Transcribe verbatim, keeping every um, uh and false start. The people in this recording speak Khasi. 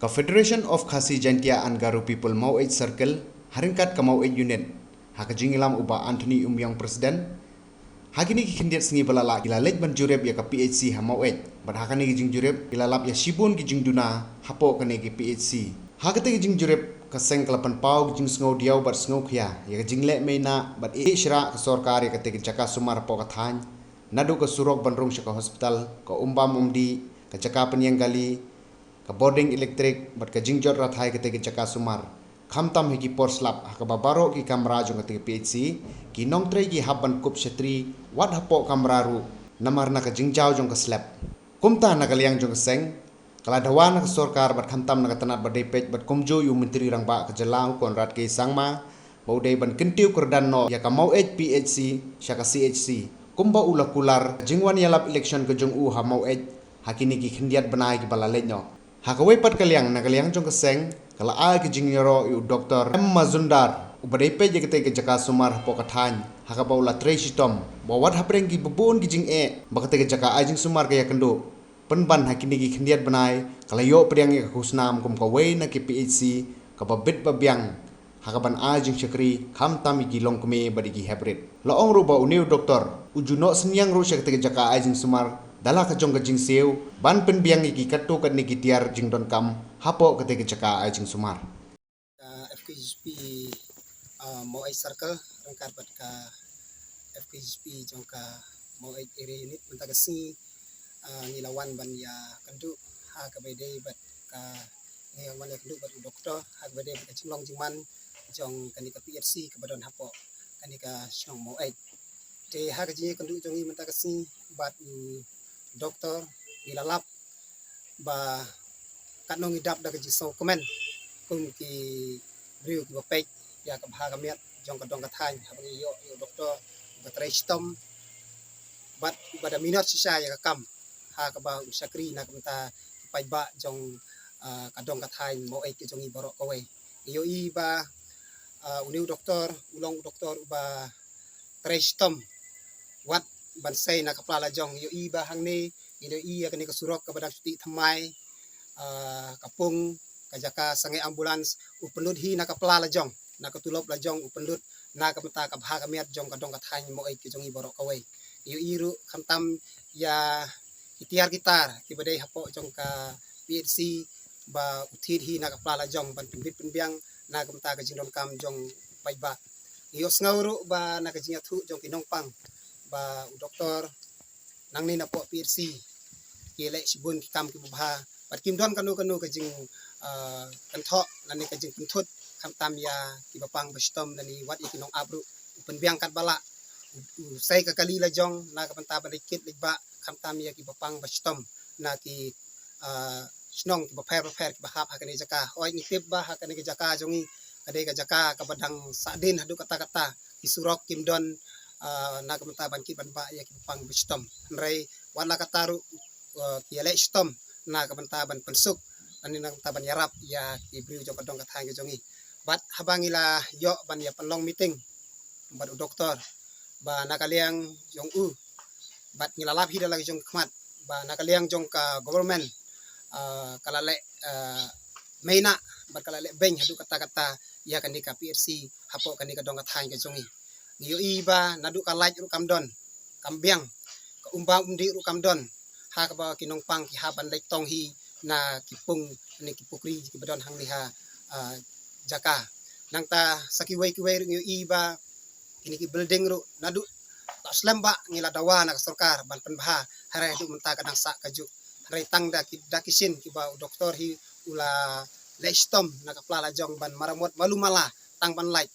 Federation of Khasi Jaintia and Garo People Maweit Circle, ha ryngkat ka Maweit Unit, ha ka jingïalam u Bah Anthony Umyong, President, ha kine ki khyndiat sngi ba la leit, ki la leit ban jurip ïa ka P H C ha Maweit. Bad ha kane ka jingjurip ki la lap ïa shibun ki jingduna hapoh kane ka P H C. Ha kata ka jingjurip ka seng ka la pynpaw ki jingsngew diaw bad sngew khia ïa ka jingleh mei na bad ïeh shrah ka sorkar ïa kata ka jaka sumar hapoh ka thaiñ, naduh ka surok ban rung sha ka hospital, ka umbam umdih, ka jaka pynïeng kali, ka bording elektrik bad ka jingjot rathai kata ka jaka sumar. Khamtam ha ki por slap ha kaba baroh ki kamra jong kata ka P H C, ki nongtrei ki hap ban kup shatri wat hapoh kamra ruh, namar na ka jingjaw jong ka slap. Kumta na ka liang jong ka seng ka la dawa na ka sorkar bad khamtam na ka tnat ba dei peit bad kumjuh ïa u Myntri Rangbah ka jylla u Conrad K Sangma, ba u dei ban kyntiew kyrdan noh ïa ka Maweit P H C sha ka C H C, kumba u la kular jingwan ïalap election ka jong u ha Maweit ha kine ki khyndiat bnai kiba la leit noh. Ha kawei pat ka liang, na ka liang jong ka seng ka la ai ka jingïaroh ïa u Doktor M Mazumdar, uba dei peit ïa kata ka jaka sumar hapoh ka thaiñ, ha kaba u la trei shitom ba wat hapdeng kiba bun ki jingeh ba kata ka jaka ai jingsumar ka ïakynduh, pynban ha kine ki khyndiat bnai ka la ïoh pdiang ïa ka khusnam kum kawei na ki P H C kaba bit ba biang ha kaban ai jingshakri khamtam ïa ki longkmie bad ïa ki heprit. La ong ruh ba une u doktor u ju noh synñiang ruh sha kata ka jaka ai jingsumar da la ka jong ka jingsiew ban pynbiang ïa ki katto katne ki tiar jingdonkam hapoh kata ka jaka ai jingsumar. Ka F K J P, ah, Maweit Circle ryngkat bad ka F K J P jong ka Maweit Area Unit mynta ka sngi, ah, ngi la wan ban ïakynduh ha kaba ïadei bad ka, ngi la wan ïakynduh bad u doktor ha kaba ïadei bad ka jinglong jingman jong kane ka P H C kaba don hapoh kane ka shnong Maweit. Te ha ka jingïakynduh jong ngi mynta ka sngi bad u doktor ngi la lap ba katno ngi dap da ka jingsngewkmen kum ki briew kiba peit ïa ka bha ka miat jong ka dong ka thaiñ, haba ngi ïoh ïa u doktor ba trei shitom bad ba da minot shisha ïa ka kam ha kaba u shakri na ka bynta ki paidbah jong, ah, ka dong ka thaiñ Maweit ka jong ngi baroh kawei. Ngi ïohi ba, ah, une u doktor u long u doktor uba trei shitom wat ban sei na ka pla la jong. Ngi ïohi ba hangne ngi ïohi ïa kane ka surok kaba dang shu tih thymmai, ah, ka pung, ka jaka sangeh ambulance u pynlut hi na ka pla la jong, na ka tulop la jong u pynlut na ka bynta ka bha ka miat jong ka dong ka thaiñ Maweit ka jong ngi baroh kawei. Ngi ïohi ruh khamtam ïa ki tiar ki tar kiba dei hapoh jong ka P H C ba u thied hi na ka pla la jong ban pynbit pynbiang na ka bynta ka jingdonkam jong paidbah. Ngi ïohsngew ruh ba na ka jingïathuh jong ki nongpang ba u doktor nangne napoh P H C ki leh shibun ki kam kiba bha bad kim don kano kano ka jing, ah, kynthoh lane ka jingpynthut khamtam ïa kiba pang ba shitom lane wat ïa ki nongap ruh u pynbiang katba lah, u, u sei ka kali la jong na ka bynta ban leit kit leit bah khamtam ïa kiba pang ba shitom na ki, ah, shnong kiba pher ba pher kiba hap ha kane ka jaka. Hooid ngi tip ba ha kane ka jaka jong ngi ka dei ka jaka kaba dang sahdien haduh katta katta, ki surok kim don, ah, na ka bynta ban kit ban bah ïa kiba pang ba shitom. Hynrei wat la katta ruh, ah, ki ïaleh shitom na ka bynta ban pynsuk lane na ka bynta ban ïarap ïa ki briew jong ka dong ka thaiñ ka jong ngi. Bad haba ngi la ïoh ban ïa pynlong meeting bad u doktor ba na ka liang jong u bad ngi la lap hi da la ka jong ka khmat ba na ka liang jong ka government, ah, ka la leh, ah, mei na bad ka la leh beiñ haduh katta katta ïa kane ka P H C hapoh kane ka dong ka thaiñ ka jong ngi. Ngi ïohi ba naduh ka light ruh kam don, kam biang, ka umbam umdih ruh kam don ha kaba ki nongpang ki hap ban leit tong hi na ki pung ne ki pukri kiba don hangne ha, ah, jaka. Nangta sa kiwei kiwei ruh ngi ïohi ba kine ki building ruh naduh la slem bah ngi la dawa na ka sorkar ban pynbha, hynrei haduh mynta ka dang sah kajuh. Hynrei tang da ki, da ki shin kiba u doktor hi u la leh shitom na ka pla la jong ban maramot malu mala tang ban light.